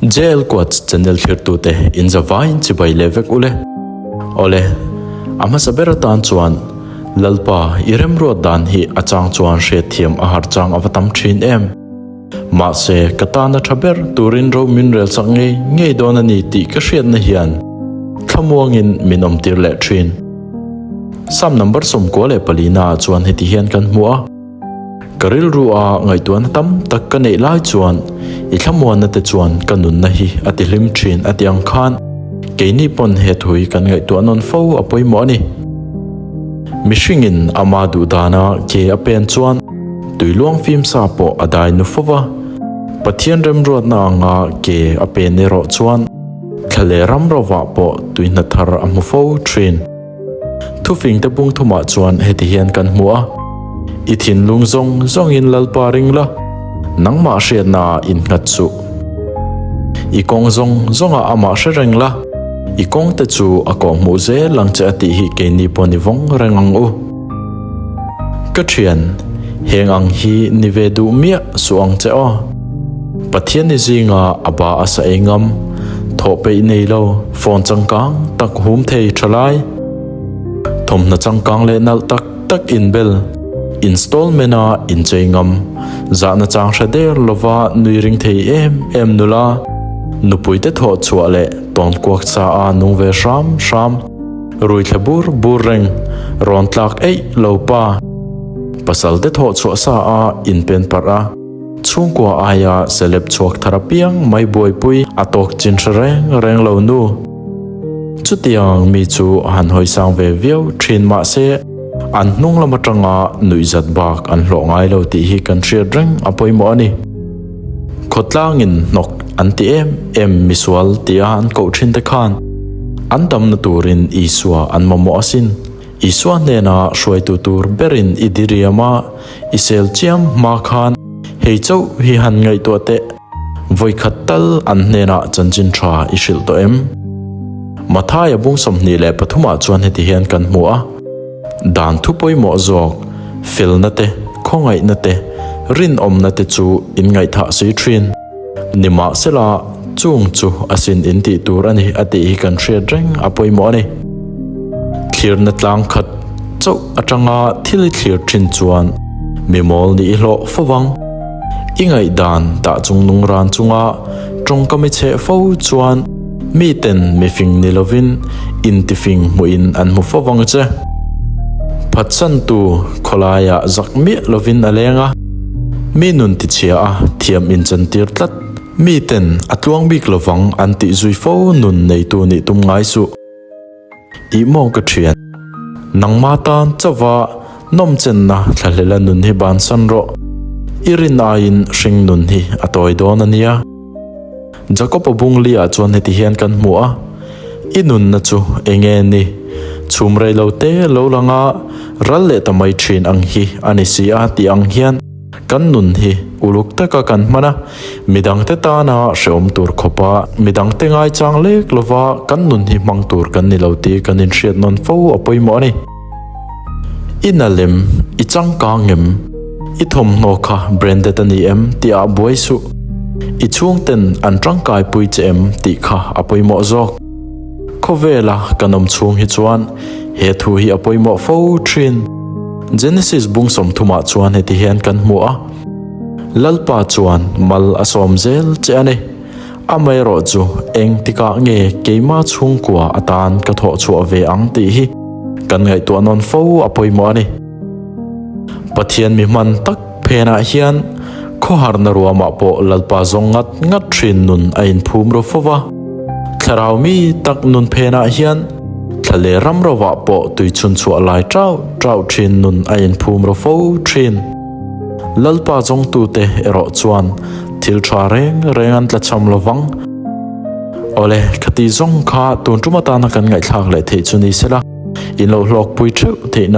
JL Quotes channel thlirtute in zavaiin chibai leh vek ule. Awle, a hmasa ber atan chuan Lalpa i remruat dan hi a chang chuan hriatthiam a har chang a va tam thin em. Mahse, ka tana tha ber turin ro min rel chak ngei ngei dawn a ni tih ka hriatna hian thlamuangin min awmtir leh thin. Psalm number 94 ah chuan heti hian kan hmu a. Ka rilru a ngaihtuahna tam tak ka neih lai chuan i thlamuanna te chuan ka nunna hi a ti hlim thin a ti ang khan keini pawn he thu hi kan ngaihtuah nawn fo a pawimawh a ni. Mihringin ama duh dana ke a pen chuan tui luang fim sa pawh a dai nu fo va, Pathian remruatna anga ke a pen erawh chuan thla leh ram rovah pawh tui hna thar a hmu fo thin. Thufingte bung thumah chuan heti hian kan hmu a, I thinlung zawng zawngin Lalpa ring la, nangmah hriatnaah innghat suh. I kawng zawng zawngah amah hre reng la, i kawngte chu a kawhhmuh zel ang che a tih hi keini pawh ni vawng reng ang u. Ka thian, heng ang hi ni ve duh miah suh ang che aw. Pathian i zinga a ba a sa ei ngam, thawh peih nei lo, phone changkang tak hum thei tha lai, thawmhnaw changkang leh nalh tak tak inbel, installment a inchei ngam, zahna chang hre der lova nui ring thei em em nula, nupuite thawh chhuah leh tawn kuak sa a nung ve hram hram, rui thla bur bur reng, rawn tlak eih lo pa, pasalte thawh chhuah sa a inpen parh a. Chhungkua aia celeb chhuak thar apiang mai buaipui a tawk chin hre reng reng lo nu. Chutiang mi chu han hawi sang ve viau thin mah se an hnung lam atanga nuihzat bak an hlawh ngai lo tih hi kan hriat reng a pawimawh a ni. Khawtlangin hnawk an ti em em misual tia an koh thin te khan an damna turin Isua an mamawh asin. Isua hnena hruaitu tur berin i diriam a, i sel chiam hma khan hei chauh hi han ngaihtuah teh. Vawikhat tal an hnenah chanchin tha i hrilh tawh em? Mathaia bung 23 ah chuan heti hian kan hmu a, Dan thu pawimawh zawk, felna te, khawngaihna te, rinawmna te chu in ngaihthah si thin. Nimahsela, chung chu a sin in tih tur a ni a tih hi kan hriat reng a pawimawh a ni. Thlirna tlang khat chauh atanga thil i thlir thin chuan mi mawl nih i hlawh fo vang. I ngaihdan dah chung nung ran chunga tawngkam i chheh fo chuan miten mifing ni lovin intifing hmuhin an hmu fo vang che. Phatsantu khawlaiah zak miah lovin a leng a. Mi nun tichhia a thiam inchantir tlat. Mi ten a tluang bik lovang an tih zui fo nun neitu nih tum ngai suh. Ih maw ka thian. Nangma tan chauha nawmchenna thlahlela nun hi bansan rawh. I rin aiin hring nun hi a tawi dawn a nia. Jakob-a bung li ah chuan heti hian kan hmu a, I nunna chu eng nge ni? Chhum rei lo te lo lang a, ral leh ta mai thin ang hi a ni si a tih ang hian kan nun hi uluk taka kan hman a, midangte tana hrehawm tur khawpa midangte ngaichang lek lova kan nun hi hmang tur kan ni lo tih kan inhriat nawn fo a pawimawh a ni. I na lem, i changkang em? I thawmhnaw kha branded a ni em tih ah buai suh. I chhungten an tangkai pui che em tih kha a pawimawh zawk. Khawvela kan awm chhung hi chuan he thu hi a pawimawh fo thin. Genesis bung 30 ah chuan heti hian kan hmu a, Lalpa chuan mal a sawm zel che a ni. Amaherawh chu eng tikah nge keima chhungkua atan ka thawh chhuah ve ang tih hi kan ngaihtuah nawn fo a pawimawh a ni. Pathian mi hman tak phenah hian khawharna ruamah pawh Lalpa zawng ngat ngat thin nun a inphum ru fo va. Thlarau mi tak nun phenah hian thla leh ram rovah pawh tui chhun chhuah lai chauh chauh thin nun a inphum ru fo thin. Lalpa zawngtute erawh chuan thil tha reng reng an tlachham lo vang. Awle, khati zawng kha tun tum atana kan ngaihthlak leh theih chu ni sela, in lo hlawkpui theuh theihna.